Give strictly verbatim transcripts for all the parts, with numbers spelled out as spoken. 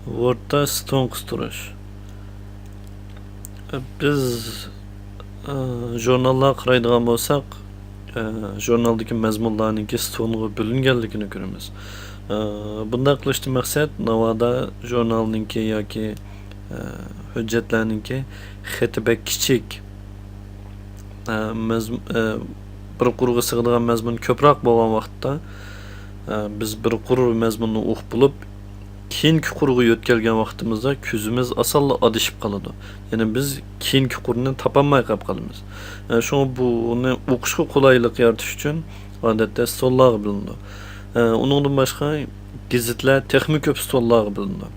ۋوردتا ستون قىستۇرۇش. بىز، ئە، ژۇرناللارغا قارايدىغان بولساق، ئە، ژۇرنالدىكى مەزمۇنلارنىڭكى ستونغا بۆلۈنگەنلىكىنى كۆرىمىز. ئە، بۇنداق قىلىشتىن مەقسەت، ناۋادا ژۇرنالنىڭكى ياكى، ئە، ھۆججەتلەرنىڭكى خېتى بەك كىچىك، ئە، مەزم-، ئە، بىر قۇرغا سىغىدىغان مەزمۇن كۆپرەك بولغان ۋاقىتتا، ئە، بىز بىر قۇر مەزمۇننى ئوقۇپ بولۇپ، كېيىنكى قۇرغا يۆتكەلگەن ۋاقتىمىزدا كۆزىمىز ئاسانلا ئادىشىپ قالىدۇ. يەنى بىز كېيىنكى قۇرنى تاپالماي قېلىپ قالىمىز. ئە، شۇڭا بۇنى ئوقۇشقا قولايلىق يارىتىش ئۈچۈن ئادەتتە ستونلارغا بۆلۈنىدۇ. ئە، ئۇنىڭدىن باشقا گېزىتلەر تېخىمۇ كۆپ ستونلارغا بۆلۈنىدۇ.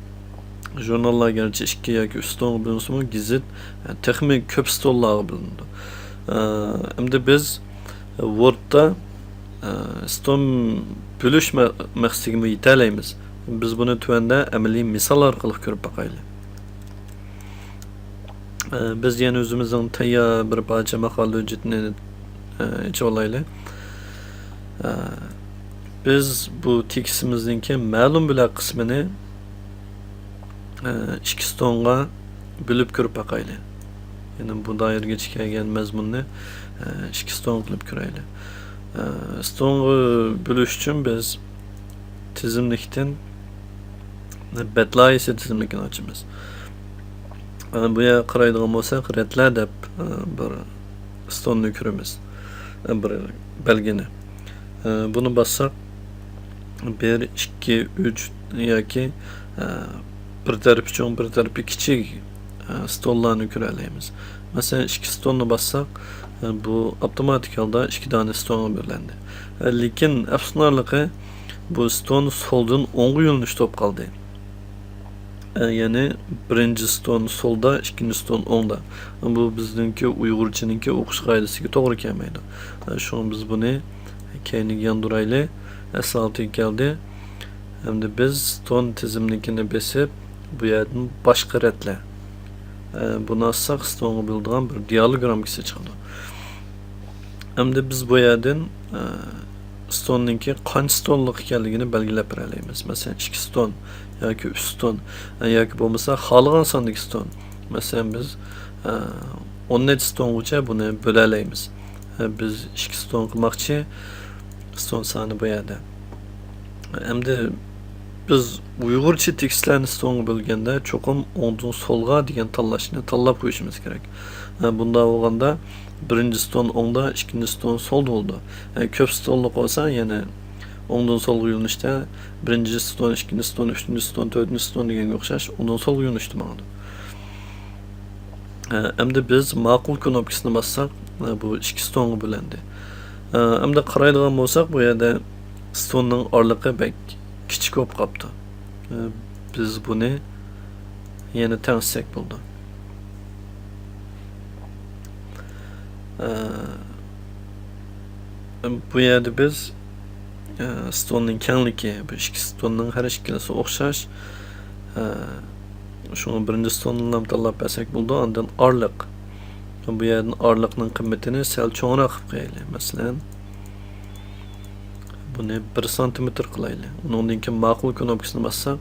ژۇرناللار گەرچە ئىككى ياكى ئۈچ ستونغا بۆلۈنسىمۇ، گېزىت، ئە، تېخىمۇ كۆپ ستونلارغا بۆلۈنىدۇ. ئە، ئەمدى بىز ۋوردتا، ئە، ستون بۆلۈش مە-، مەقسىتىگىمۇ يېتەلەيمىز. بىز بۇنى تۆۋەندە ئەمەلىي مىسال ئارقىلىق كۆرۈپ باقايلى. ئە، بىز يەنە ئۆزىمىزنىڭ تەييار بىر پارچە ماقالە ھۆججىتىنى، ئە، ئېچىۋالايلى. ئە، بىز بۇ تېكىستىمىزنىڭكى مەلۇم بىر قىسمىنى، ئە، ئىككى ستونغا بۆلۈپ كۆرۈپ باقايلى. يەنى بۇ دائىرىگىچە كەلگەن مەزمۇننى، ئە، ئىككى ستون قىلىپ كۆرەيلى. ئە، ستونغا بۆلۈش ئۈچۈن بىز تىزىملىكتىن بەت لايىھەسى تىزىملىكىنى ئاچىمىز. ئە، بۇ يەرگە قارايدىغان بولساق، رەتلەر دەپ، ئە، بىر ستوننى كۆرىمىز. ئە، بىر بەلگىنى. ئە، بۇنى باسساق، بىر، ئىككى، ئۈچ ياكى، ئە، بىر تەرىپى چوڭ، بىر تەرىپى كىچىك، ئە، ستونلارنى كۆرەلەيمىز. مەسىلەن، ئىككى ستوننى باسساق، ئە، بۇ ئاپتوماتىك ھالدا ئىككى دانە ستونغا بۆلۈندى. ئە، لېكىن ئەپسۇسلىنارلىقى، بۇ ستون سولدىن ئوڭغا يۆنىلىشتە بولۇپ قالدى. ئە، يەنى بىرىنچى ستون سولدا، ئىككىنچى ستون ئوڭدا. بۇ بىزنىڭكى ئۇيغۇرچىنىڭكى ئوقۇش قائىدىسىگە توغرا كەلمەيدۇ. ئە، شۇڭا بىز بۇنى كەينىگە ياندۇرايلى. ئەسلى ھالىتىگە كەلدى. ئەمدى بىز ستون تىزىملىكىنى بېسىپ، بۇ يەردىن باشقا رەتلەر. ئە، بۇنى ئاچساق، ستونغا بۆلىدىغان بىر دىئالوگ رامكىسى چىقىدۇ. ئەمدى بىز بۇ يەردىن، ئە، ستوننىڭكى قانچە ستونلۇق ئىكەنلىكىنى بەلگىلەپ بېرەلەيمىز. مەسىلەن، ئىككى ستون ياكى ئۈچ ستون، ئە، ياكى بولمىسا خالىغان ساندىكى ستون. مەسىلەن، بىز، ئە، ئون نەچچە ستونغىچە بۇنى بۆلەلەيمىز. ئە، بىز ئىككى ستون قىلماقچى، ستون سانى بۇ يەردە. ئەمدى بىز ئۇيغۇرچە تېكىستلەرنى ستونغا بۆلگەندە، چوقۇم ئوڭدىن سولغا دېگەن تاللاشنى تاللاپ قويۇشىمىز كېرەك. ئە، بۇنداق بولغاندا، بىرىنچى ستون ئوڭدا، ئىككىنچى ستون سولدا بولىدۇ. ئە، كۆپ ستونلۇق بولسا، يەنە ئوڭدىن سولغا يۆنىلىشتە بىرىنچى ستون، ئىككىنچى ستون، ئۈچىنچى ستون، تۆتىنچى ستون دېگەنگە ئوخشاش ئوڭدىن سولغا يۆنىلىشتە ماڭىدۇ. ئە، ئەمدى بىز ماقۇل كۇنۇپكىسىنى باسساق، ئە، بۇ ئىككى ستونغا بۆلۈندى. ئە، ئەمدى قارايدىغان بولساق، بۇ يەردە ستوننىڭ ئارىلىقى بەك كىچىك بولۇپ قاپتۇ. ئە، بىز بۇنى يەنە تەڭشىسەك بولىدۇ. ئە، بۇ يەردە بىز، ئە، ستوننىڭ كەڭلىكى، بۇ ئىككى ستوننىڭ ھەر ئىككىلىسى ئوخشاش. ئە، شۇڭا بىرىنچى ستوننى تاللاپ بەرسەك بولىدۇ. ئاندىن ئارىلىق. بۇ يەردىن ئارىلىقنىڭ قىممىتىنى سەل چوڭراق قىلىپ قويايلى. مەسىلەن، بۇنى بىر سانتىمېتىر قىلايلى. ئۇنىڭدىن كېيىن ماقۇل كۇنۇپكىسىنى باسساق،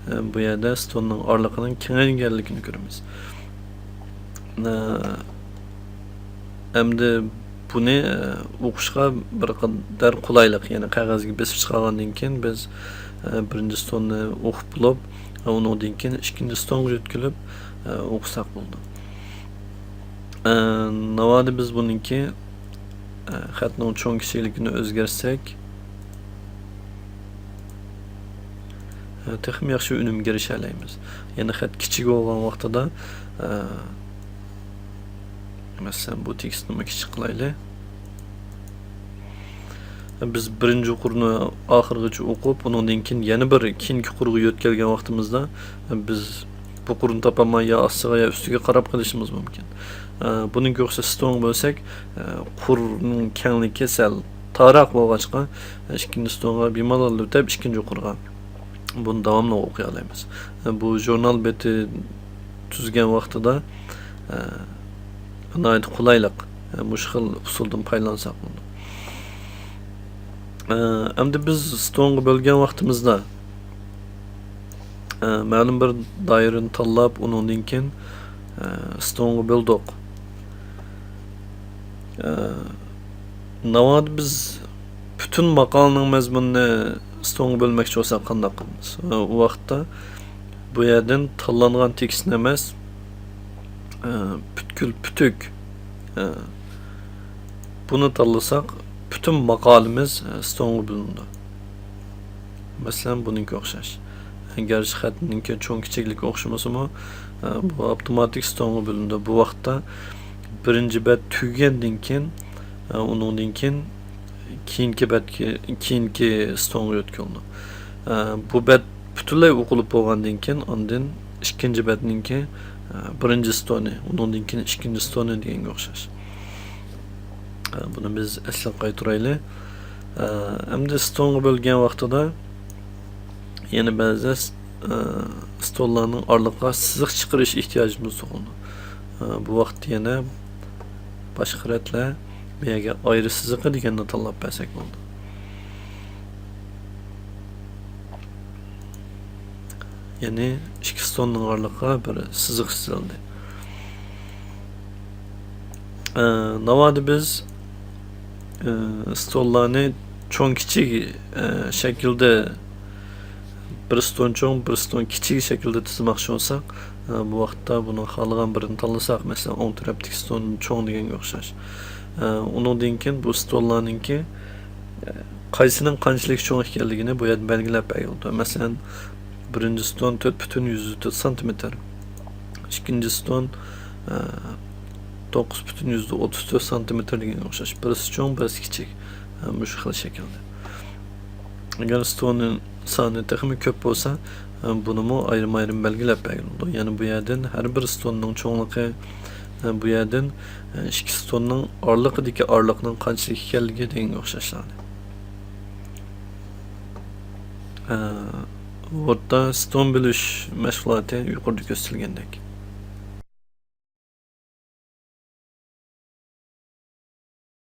ئە، بۇ يەردە ستوننىڭ ئارىلىقىنىڭ كېڭەيگەنلىكىنى كۆرىمىز. ئە، ئەمدى بۇنى، ئە، ئوقۇشقا بىر قەدەر قولايلىق، يەنى قەغەزگە بېسىپ چىقارغاندىن كېيىن بىز، ئە، بىرىنچى ستوننى ئوقۇپ بولۇپ، ئۇنىڭدىن كېيىن ئىككىنچى ستونغا يۆتكىلىپ، ئە، ئوقۇساق بولىدۇ. ئە، ناۋادا بىز بۇنىڭكى، ئە، خەتنىڭ چوڭ كىچىكلىكىنى ئۆزگەرتسەك، ئە، تېخىمۇ ياخشى ئۈنۈمگە ئېرىشەلەيمىز. يەنى خەت كىچىك بولغان ۋاقتىدا، ئە، مەسىلەن، بۇ تېكىستنىمۇ كىچىك قىلايلى. بىز بىرىنچى قۇرنى ئاخىرغىچە ئوقۇپ، ئۇنىڭدىن كېيىن يەنە بىر كېيىنكى قۇرغا يۆتكەلگەن ۋاقتىمىزدا، بىز بۇ قۇرنى تاپالماي يا ئاستىغا يا ئۈستىگە قاراپ قېلىشىمىز مۇمكىن. بۇنىڭغا ئوخشاش ستونغا بۆلسەك، قۇرنىڭ كەڭلىكى سەل تارراق بولغاچقا، ئىككىنچى ستونغا بىمالال ئۆتۈپ، ئىككىنچى قۇرغا بۇنى داۋاملىق ئوقۇيالايمىز. بۇ ژۇرنال بېتى تۈزگەن ۋاقتىدا، ئە، ناھايىتى قولايلىق، ئە، مۇشۇ خىل ئۇسۇلدىن پايدىلانساق بولىدۇ. ئە، ئەمدى بىز ستونغا بۆلگەن ۋاقتىمىزدا، ئە، مەلۇم بىر دائىرىنى تاللاپ، ئۇنىڭدىن كېيىن، ئە، ستونغا بۆلدۇق. ئە، ناۋادا بىز پۈتۈن ماقالىنىڭ مەزمۇنىنى ستونغا بۆلمەكچى بولساق قانداق قىلىمىز؟ ئە، ئۇ ۋاقىتتا بۇ يەردىن تاللانغان تېكىستنى ئەمەس، ئە، پۈتكۈل پۈتۈك، ئە، بۇنى تاللىساق، پۈتۈن ماقالىمىز، ئە، ستونغا بۆلۈنىدۇ. مەسىلەن، بۇنىڭكى ئوخشاش. گەرچە خەتنىڭكى چوڭ كىچىكلىكى ئوخشىمىسىمۇ، ئە، بۇ ئاپتوماتىك ستونغا بۆلۈنىدۇ. بۇ ۋاقىتتا بىرىنچى بەت تۈگىگەندىن كېيىن، ئە، ئۇنىڭدىن كېيىن كېيىنكى بەتكە، كېيىنكى ستونغا يۆتكىلىنىدۇ. ئە، بۇ بەت پۈتۈنلەي ئوقۇلۇپ بولغاندىن كېيىن، ئاندىن ئىككىنچى بەتنىڭكى، ئە، بىرىنچى ستونى، ئۇنىڭدىن كېيىن ئىككىنچى ستونى دېگەنگە ئوخشاش. ئە، بۇنى بىز ئەسلىگە قايتۇرايلى. ئە، ئەمدى ستونغا بۆلگەن ۋاقتىدا يەنە بەزى، ئە، ستونلارنىڭ ئارىلىقىغا سىزىق چىقىرىش ئېھتىياجىمىز تۇغۇلىدۇ. ئە، بۇ ۋاقىتتا يەنە باشقا رەتلەر، بۇ يەرگە ئايرى سىزىقى دېگەننى تاللاپ بەرسەك بولىدۇ. يەنى ئىككى ستوننىڭ ئارىلىقىغا بىر سىزىق سىزىلدى. ئە، ناۋادا بىز، ئە، ستونلارنى چوڭ كىچىك، ئە، شەكىلدە، بىر ستون چوڭ، بىر ستون كىچىك شەكىلدە تىزماقچى بولساق، ئە، بۇ ۋاقىتتا بۇنىڭ خالىغان بىرىنى تاللىساق، مەسىلەن، ئوڭ تەرەپتىكى ستون چوڭ دېگەنگە ئوخشاش. ئە، ئۇنىڭدىن كېيىن بۇ ستونلارنىڭكى، ئە، قايسىنىڭ قانچىلىك چوڭ ئىكەنلىكىنى بۇ يەردە بەلگىلەپ بەرگىلى بولىدۇ. مەسىلەن، بىرىنچى ستون تۆت پۈتۈن يۈزدە تۆت سانتىمېتىر، ئىككىنچى ستون، ئە، توققۇز پۈتۈن يۈزدە ئوتتۇز تۆت سانتىمېتىر دېگەنگە ئوخشاش. بىرسى چوڭ، بىرسى كىچىك. ئە، مۇشۇ خىل شەكىلدە. ئەگەر ستوننىڭ سانى تېخىمۇ كۆپ بولسا، ئە، بۇنىمۇ ئايرىم-ئايرىم بەلگىلەپ بەرگىلى بولىدۇ. يەنى بۇ يەردىن ھەر بىر ستوننىڭ چوڭلۇقى، ئە، بۇ يەردىن، ئە، ئىككى ستوننىڭ ئارىلىقىدىكى ئارىلىقنىڭ قانچىلىك ئىكەنلىكى دېگەنگە ئوخشاشلارنى. ئە، ۋوردتا ستون بۆلۈش مەشغۇلاتى يۇقىرىدا كۆرسىتىلگەندەك.